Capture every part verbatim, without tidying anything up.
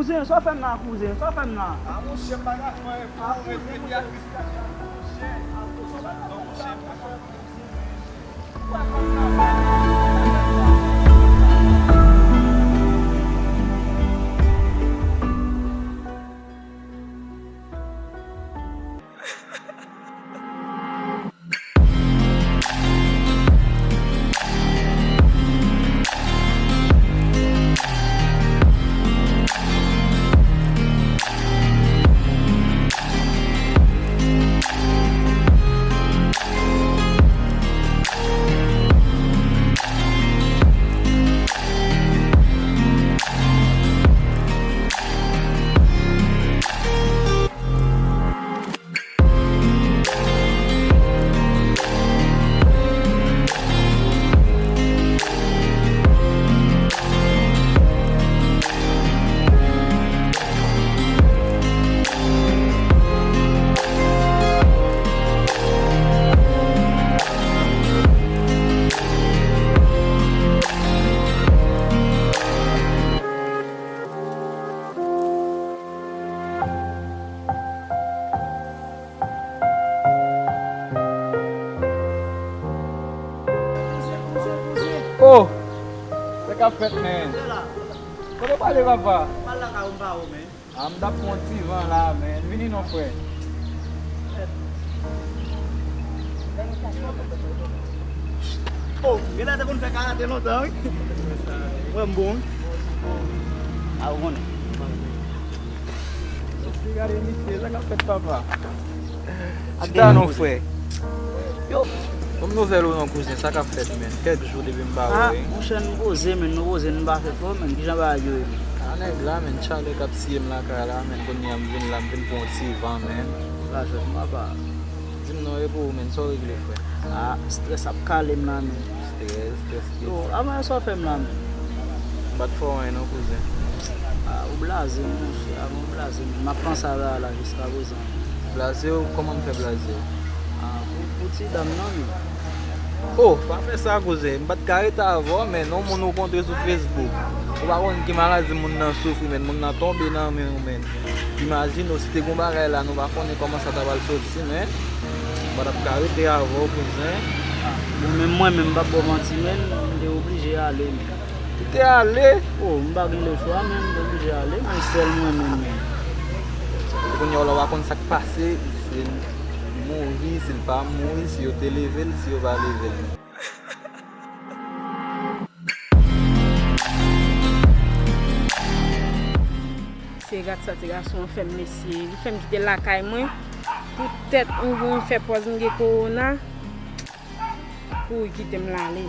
Kouzen, sa w fè m la, kouzen? Sa w fè m la? A, monchè, m pa ka fè anyen pou ou, men se te a Kris k ap fè, monchè. A, monchè, w pa ka fè anyen pou ou, monchè. Oh! Sa k ap fèt, men? Kote w prale, papa? Pral lakay ou, m pa ou, men. A, m t ap pran ti van la, men. Vini non, frè. Oh, genlè te konn fè karate lontan, wi. Mwen m bon. A, ou konnen. Gade misye, sa k ap fèt, papa? Chita non, frè. Yo. Ban m nouvèl ou non, kouzen, sa k ap fèt, men? Kèk jou depi m pa wè w, wi. Monchè, m poze, men, nou poze, nou pa fè fò, men, kijan bagay yo ye, men? A, nèg la, men, chalè k ap siye m lakay la, men, kounye a m vin la, m vin pran yon ti van, men. Lajòt, papa. Di m non, e pou ou, men, sa w regle, frè? A, strès ap kale m la, men. Strès, strès ki... Yo, avan sa w fè m la, men? M pa t fè w anyen non, kouzen. A, ou blaze m, monchè, avan ou blaze m. M ap panse avè w la jiska prezan. Blaze w? Kòman m fè blaze w? A, pou, pou ti dam nan, men. Oh, pa fè sa, kouzen. M pa t ka rete avè w, men yon moun ou kontre sou Facebook. Ou pa konn ki maladi moun nan soufri, men moun nan tonbe nan men w, men. Imajine w, si te gon bagay la, nou pa konnen kòman sa ta pral soti, men. M pa t ap ka rete avè w, kouzen. Bon, men mwen menm, m p ap ba w manti, men, m te oblije ale, men. Ou te ale? Oh, m pa gen lechwa, men, m te oblije ale, men sèl mwen menm, men. Kounye a w la, w pa konn sa k pase, si l mouri, si l pa mouri, si yo te leve l, si yo pa leve l. Mesye, gad sa ti gason an fè m, mesye. Li fè m kite lakay mwen. Poutèt m vin fè pòz m gen kowona. Kouri kite m l ale.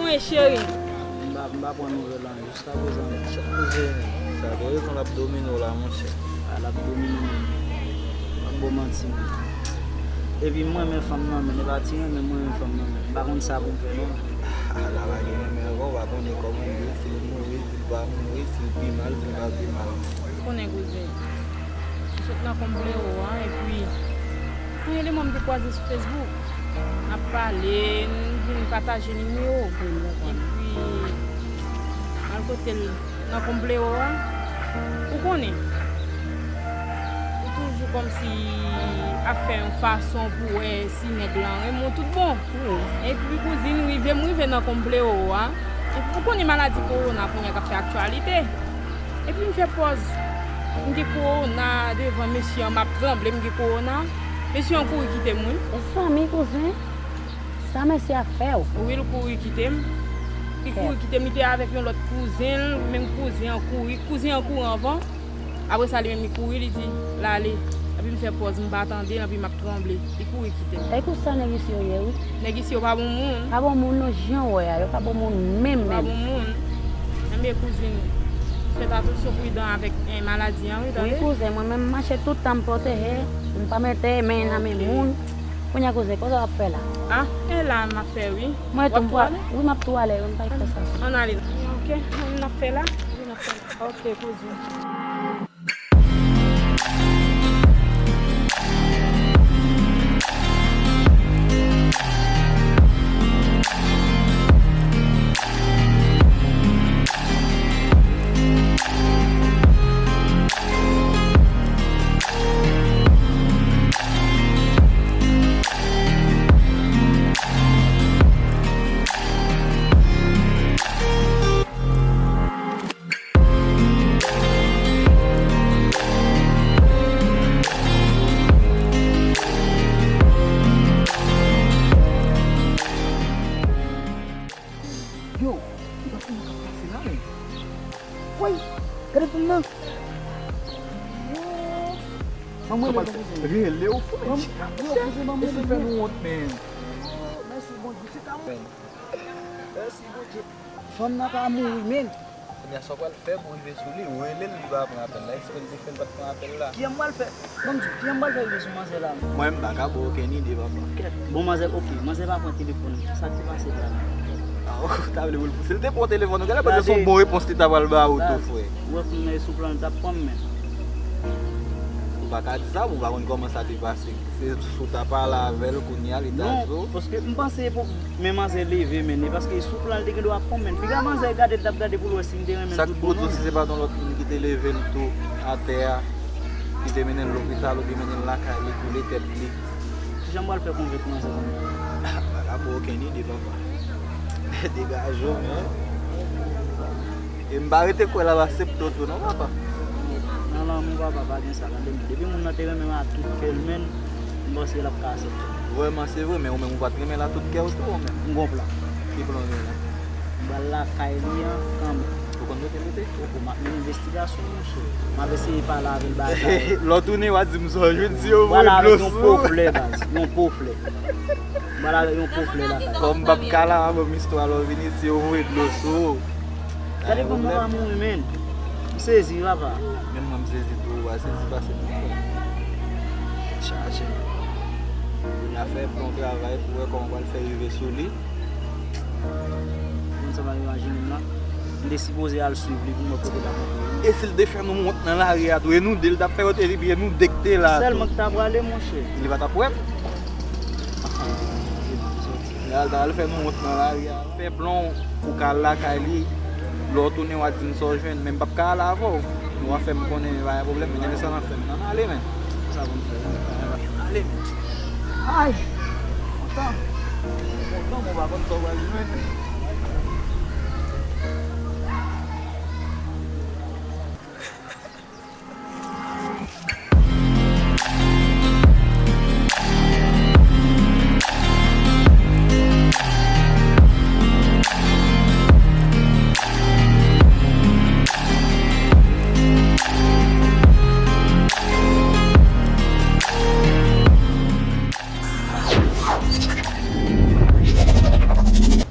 Mwen cheri. M pa, m pa pran nouvèl la. Jiska prezan, sa koze, sa koze, l ap domine w la, monchè. A, l ap domine m. M ap ba w manti, men. Epi m renmen fanm nan, men e pa ti renmen m renmen fanm nan, men. M pa konn sa pou m fè, non. A, la pa gen renmen ankò, w pa konnen kòman l ye, si l mouri, si l pa mouri, si l pi mal, si l pa pi mal. Ou konnen, kouzen. M sot nan Konblewo a, epi, yon eleman m te kwaze sou Facebook. N ap pale, n vin pataje nimewo. Epi, al kote l nan Konblewo a, ou konnen, ou toujou kòmsi ap fè yon fason pou wè si nèg lan renmen w tout bon. Epi, kouzin, rive m rive nan Konblewo a. Epi, ou konnen maladi kowona kounye a k ap fè aktyalite. Epi m fè pòz. M gen kowona devan mesye an, m ap tranble, m gen kowona. Mesye an kouri kite m, wi. Mezanmi, kouzen, sa mesye a fè w? Wi, l kouri kite m. Li kouri kite m, li te avèk yon lòt kouzen l, menm kouzen an kouri. Kouzen an kouri anvan. Apre sa, li menm, li kouri, li di, l ale. Epi m fè pòz, m pa tande l, epi m ap tranble. Li kouri kite m. E pou sa nèg isi yo ye, wi. Nèg isi yo pa bon moun. Pa bon moun non, jan w wè a, yo pa bon moun menm, menm. Yo pa bon moun. Enben, kouzin, fèt atansyon, pridan avèk, eh, maladi an, wi, tande? Wi, kouzen, mwen menm, m mache tout tan, m pwoteje, m pa mete men nan men moun. Kounye a, kouzen, kote w ap fè la? A, e la m ap fè, wi. Mwen tou, m pral, wi, m ap tou ale, wi, m pa fè sa. Ann ale. Ok, ann ap fè la. Wi, n ap fè la. Ok, kouzin. Yo, gade fanm nan k ap pase la, men. Woy, gade fanm nan. Yo. Manman, rele w, rele w, fou, men. Yo, kouzen, manman, e se fè nou wont, men. Mèsi, Bondye, se ta mwen. Mèsi, Bondye. Fanm nan pa mouri, men. Kounye a, sa w pral fè pou w rive sou li? Ou rele l, li pa pran apèl la. Eksprè l te fè l pa t pran apèl la. Kiyè m pral fè? Ban m di w, kiyè m pral fè rive sou manzè la? Mwen, m pa ka ba w okenn ide, papa. Kèt. Bon, manzè, ok, manzè pa pran telefòn. Sa k te pase la? A, ou ta vle pou l, si l te pran telefòn, ou genlè panse se yon bon repons li ta pral ba ou tou, frè. Ou wè kounye a, e sou plan l t ap pran m, men. Ou pa ka di sa, ou pa konn kòman sa te pase. Se si w ta pale avè l kounye a, li ta di w. Non, paske m panse pou men manzè leve, men, e paske sou plan l te gen dwa pran, men. Piga manzè gade l t ap gade pou l wè si m te renmen l tout bon, non. Sa k pou di w si se pa t yon lòt moun ki te leve l tou atè a, ki te mennen l lopital oubyen mennen l lakay li, koule tèt li? Kijan m pral fè konvenk manzè kounye a? M pa ka ba w okenn ide, papa. Degaje w, men. E m pa rete kwè l ap aksepte w tou non, papa. Nan lanmou, papa, pa gen sa, tande m. Depi moun nan te renmen m a tout kè l, men, m panse l ap ka aksepte m. Vrèman, se vre, men ou menm ou pa t renmen l a tout kè w tou, ou menm. M gon plan. Ki plan w gen la? M pral lakay li an kanmenm. Ou konn kote l rete? Poko, m ap mennen envestigasyon, monchè. M ap eseye pale avè l bagay. Lè w tounen, w a di m sa w jwenn, si yo voye dlo sou ou. M pral avèk yon po flè, baz. Yon po flè. M pral avèk yon po flè lakay. Kòm m p ap ka la, ban m istwa lè w vini, si yo voye dlo sou ou. Gade kòman m pa mouri, men. M sezi, papa. Menm mwen, m sezi tou, w a sezi pase m, frè. Tèt chaje, men. Kounye a fè bon travay pou wè kòman w pral fè rive sou li. Moun sa pa imajine m la. M te sipoze al swiv li pou m wè kote l ap antre. E si l te fè nou wont nan lari a tou, e nou de l t ap fè wont, epi e nou de k te la tou. Sèlman k ta prale, monchè. Li pa t ap wè m. L al, t al fè nou wont nan lari a. Fè plan w pou w ka al lakay li. Lè w tounen, w a di m sa w jwenn, men m p ap ka ale avè w. Ou a fè m konnen, pa gen pwoblèm, men demen sa n ap fè, men ann ale, men. Sa pou n fè, men. Ale, men. Ay! Kontan. Kontan, men w pa konn sa w pral jwenn.